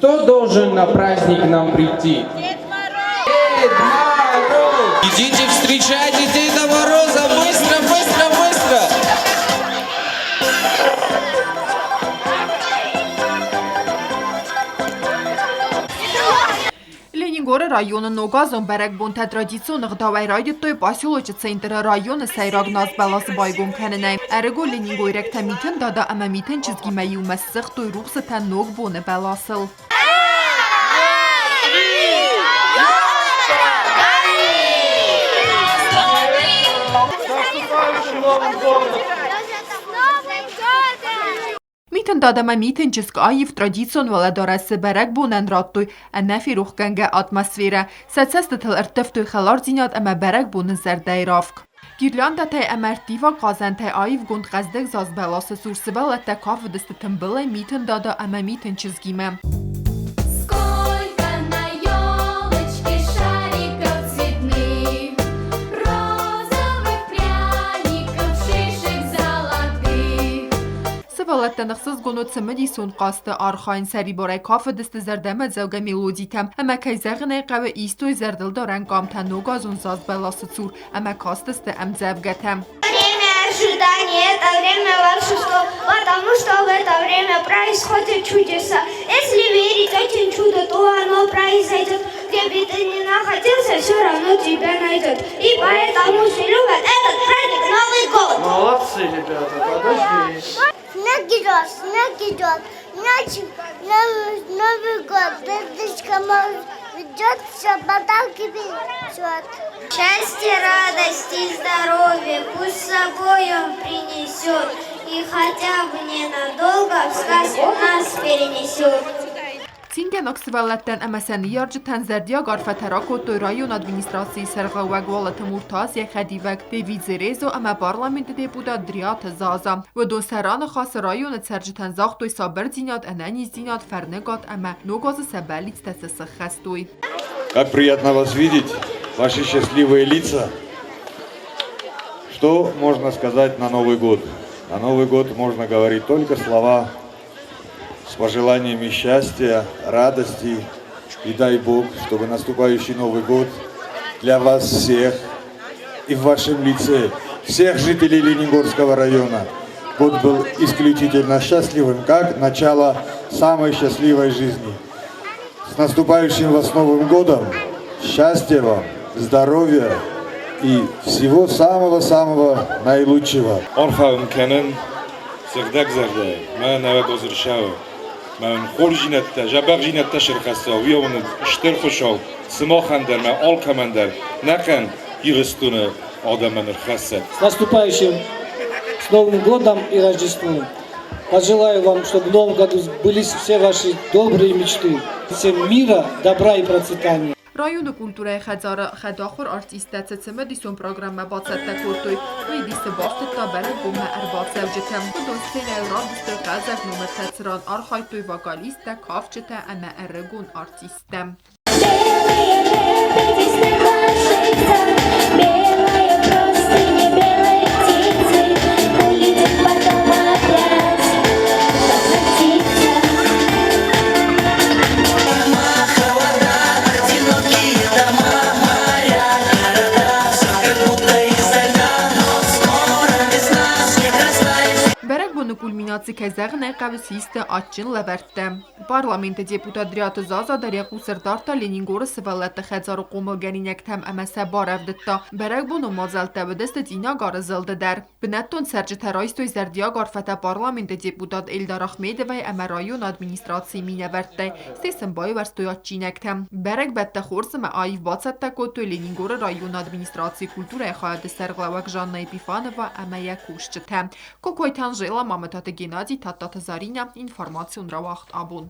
Кто должен на праздник нам прийти? Дед Мороз! Дед Мороз! Идите встречайте Деда Мороза! Быстро, быстро, быстро! Ленингоры районы ногазон бӕрӕгбонтӕ традицион ӕгъдауӕй райдыдтой поселочы центры районы сӕйраг назбӕлас байгом кӕнынӕй. Ӕрыгон ленингойрӕгтӕ Митын Дада ӕмӕ Митын чызгимӕ иумӕ ссыгътой рухсытӕ Ногбоны бӕласыл. Митын Дадамӕ Митын чызг аив традицион уӕлӕдарӕсы бӕрӕгбонӕн радтой ӕнӕферохгӕнгӕ атмосферӕ. Сӕ цӕстытыл ӕрттывтой хӕлардзинад ӕмӕ бӕрӕгбоны зӕрдӕйы равг. Гирляндӕтӕй ӕмӕ ӕрттиваг хъазӕнтӕй аивгонд хъӕздыг заз бӕласы цур сывӕллӕттӕ кафыдысты тымбылӕй Митын Дада ӕмӕ Митын чызгимӕ. Сколько на елочке шариков цветных, Розовых пряников, шишек золотых. Сывӕллӕттӕн ӕхсызгон у цымыдисон хъазты архайын, сӕрибарӕй кафыдысты зӕрдӕмӕдзӕугӕ мелодитӕ ӕмӕ, кӕй зӕгъын ӕй хъӕуы, истой зӕрдылдарӕн къамтӕ ногазон заз бӕласы цур ӕмӕ кастысты ӕмдзӕвгӕтӕ. Время ожидания – это время волшебства, потому что в это время происходят чудеса. Если верить очень чудо, то оно произойдет. Где бы ты ни находился, все равно тебя найдет. И поэтому все любят этот праздник Новый год. Молодцы, ребята, подожди. Снег идет, снег идет, ночь, Новый, Новый год, дедушка Мороз ведет, все подарки везет. Счастья, радости и здоровья пусть с собой он принесет, и хотя бы ненадолго в сказку нас перенесет. Цингӕнӕг сывӕллӕттӕн ӕмӕ сӕ ныййарджытӕн зӕрдиаг арфӕтӕ ракодтой районы администрацийы сӕргълӕууӕг Уалыты Муртаз, йӕ хӕдивӕг Дэвид Зерезо ӕмӕ парламенты депутат Дриаты Заза. Уыдон сӕ раныхасы районы цӕрджытӕн загътой сабырдзинад, ӕнӕниздзинад, фӕрныгад ӕмӕ ног азы сӕ бӕллицтӕ цы сыххӕстой. Как приятно вас видеть, ваши счастливые лица. Что можно сказать на Новый год? На Новый год можно говорить только слова с пожеланиями счастья, радости и дай Бог, чтобы наступающий Новый год для вас всех и в вашем лице, всех жителей Ленингорского района, год был исключительно счастливым, как начало самой счастливой жизни. С наступающим вас Новым годом! Счастья вам, здоровья и всего самого-самого наилучшего! Арфӕ уын кӕнын сыгъдӕг зӕрдӕйы, мӕ нӕуӕг озырсауы, мӕ уын хорздзинӕдтӕ, дзӕбӕхдзинӕдтӕ сӕрхӕсса, уый уын стыр Хуыцау сымахӕн дӕр мӕ алкӕмӕн дӕр нӕхъӕн Ирыстоны адӕмӕн ӕрхӕссӕд. С наступающим с Новым годом и Рождеством! Пожелаю вам, чтобы в Новом году сбылись все ваши добрые мечты. Всем мира, добра и процветания. Районы культурӕйы хӕдзары хӕдахуыр артисттӕ цы цымыдисон программӕ бацӕттӕ кодтой, уый дисы бафтыдта бӕрӕгбонмӕ ӕрбацӕуджыты. Уыдон сценӕйыл равдыстой хъӕлдзӕг номыртӕ, цыран архайдтой вокалисттӕ, кафджытӕ ӕмӕ ӕрыгон артисттӕ. Белые лебеди снегошица, белая простыня белой птицы, улетит потом опять, возвратится. Бӕрӕгбоны кульминаци кӕй зӕгъын ӕй хъӕуы систы адджын лӕвӕрттӕ. Парламенты депутат Дриаты Заза дӕр йӕ хъус ӕрдардта Ленингоры сывӕллӕтты хӕдзары хъомылгӕнинӕгтӕм ӕмӕ сӕ барӕвдыдта. Бӕрӕгбонон мадзӕлттӕ уыдысты Цъинагары зылды дӕр. Бынӕттон цӕрджытӕ райстой зӕрдиаг арфӕтӕ парламенты депутат Эльдар Ахмедовӕй ӕмӕ районы администрацийы минӕвӕрттӕй, стӕй сын байуӕрстой адджинӕгтӕ. Бӕрӕгбӕттӕ хорз ӕмӕ аив бацӕттӕ кодтой Ленингоры районы администрацийы культурӕйы хайады сӕргълӕууӕг Жанна Епифанова ӕмӕ йӕ кусджытӕ. Кокойты Анжела, Мамытаты Геннадий, Тадтаты Заринӕ. Информацион рауагъд абон.